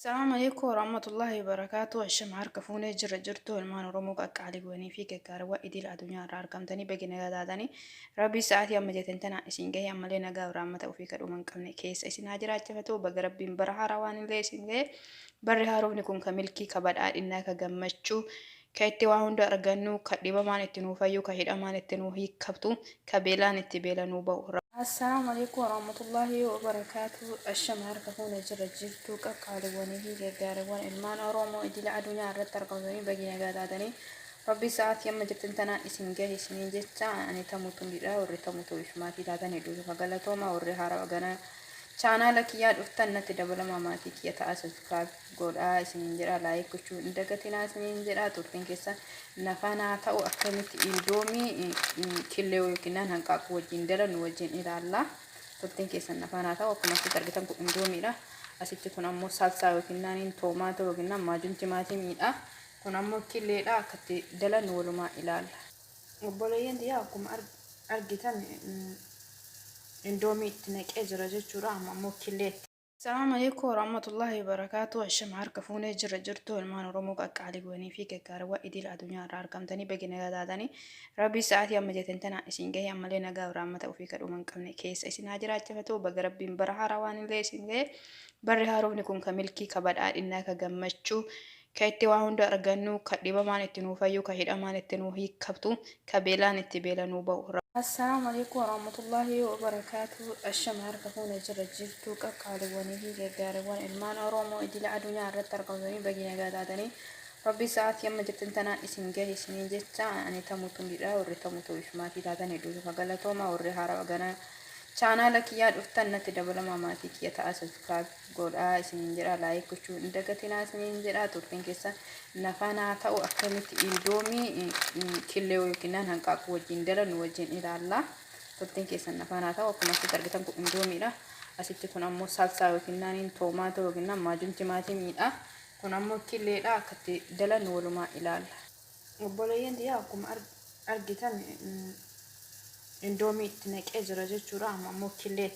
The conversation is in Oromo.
Assalamu alaikum warahmatullahi wabarakatuh. Ashama harka fuunee jirra jirtu ilmaan Oromoo qaqqaaliiwwanii fi gaggaarawwan idil addunyaa irraa argamtanii baga nagaa taatanii Rabbii sa'aatii amma jettan tana isin gahe ammallee nagaa rahmata ofii kadhuma hin qabne keessa isin haa jiraachifatu. Baga Rabbiin bara haaraa waan illee isin gahe. Barri haarofni kun ka milkii, ka badhaadhinnaa, ka gammachuu, ka itti waa hunda argannu, ka dhibamaan itti nuu fayyu, ka hidhamaan itti nuu hiikkabtu, ka beelaan itti beela nuu ba'u. Assalaamu alaikum warahmatullahi wabarakatuh. Ashama harka fuune jirra jirtu qaqqaaliiwwanii fi gaggaariiwwan ilmaan Oromoo idila addunyaa irratti argamtanii baga nagaa taatanii Rabbii sa'aatii amma jirtan tanaan isin gahe isiniin jecha. Ani tamutuudha. Warri tamutuuf maatii taatan hedduutu galatooma. Warri haaraa gana chaanaala kiyyaa dhuftan natti dabalamaa, maatii kiyya ta'a, subscribe godhaa isiniin jedha, like gochuu hin dagatinaa isiniin jedha. Turtiin keessan nafanaa ta'u. Akkamitti indoomii killee yookiin hanqaaquu wajjin dalannu wajjin ilaalla. Turtiin keessan nafanaa ta'u. Akkuma asitti argitan kun indoomiidha. Asitti kun ammoo salsaa yookiin tomato yookiin maajun timaatimiidha. Kun ammoo killeedha. Akkatti dalannu walumaa ilaalla. Obboleeyyan tiyyaa, akkuma argitan indoomii itti naqee jira jechuudha. Amma ammoo killee. Assalaamu alaikum warahmatullahi wabarakatuh. Ashama harka fuunee jirra jirtu ilmaan Oromoo qaqqaaliiwwanii fi gaggaarawwan idil addunyaa irraa argamtanii baga nagaa taatanii Rabbii sa'aatii amma jettan tana isin gahe ammallee nagaa rahmata ofii kadhuma hin qabne keessa isin haa jiraachifatu. Baga Rabbiin bara haaraa waan illee isin gahe. Barri haarofni kun ka milkii, ka badhaadhinnaa, ka gammachuu, ka itti waa hunda argannu, ka dhibamaan itti nuu fayyu, ka hidhamaan itti nuu hiikkabtu, ka beelaan itti beela nuu ba'u. Assalaamu alaikum warahmatullahi wabarakatuh. Ashama harka fuune jirra jirtu qaqqaaliiwwanii fi gaggaariiwwan ilmaan Oromoo idila addunyaa irratti argamtanii baga nagaa taatanii Rabbii sa'aatii amma jirtan tanaan isin gahe isiniin jecha. Ani tamutuudha. Warri tamutuuf maatii taatan hedduutu galatooma. Warri haaraa gana chaanaala kiyyaa dhuftan natti dabalamaa, maatii kiyya ta'a, subscribe godhaa isiniin jedha, like gochuu hin dagatinaa isiniin jedha. Turtiin keessan nafanaa ta'u. Akkamitti indoomii killee yookiin hanqaaquu wajjin dalannu wajjin ilaalla. Turtiin keessan nafanaa ta'u. Akkuma asitti argitan kun indoomiidha. Asitti kun ammoo salsaa yookiin tomato yookiin maajun timaatimiidha. Kun ammoo killeedha. Akkatti dalannu walumaa ilaalla. Obboleeyyan tiyyaa, akkuma argitan indoomii itti naqee jira jechuudha. Amma ammoo killee.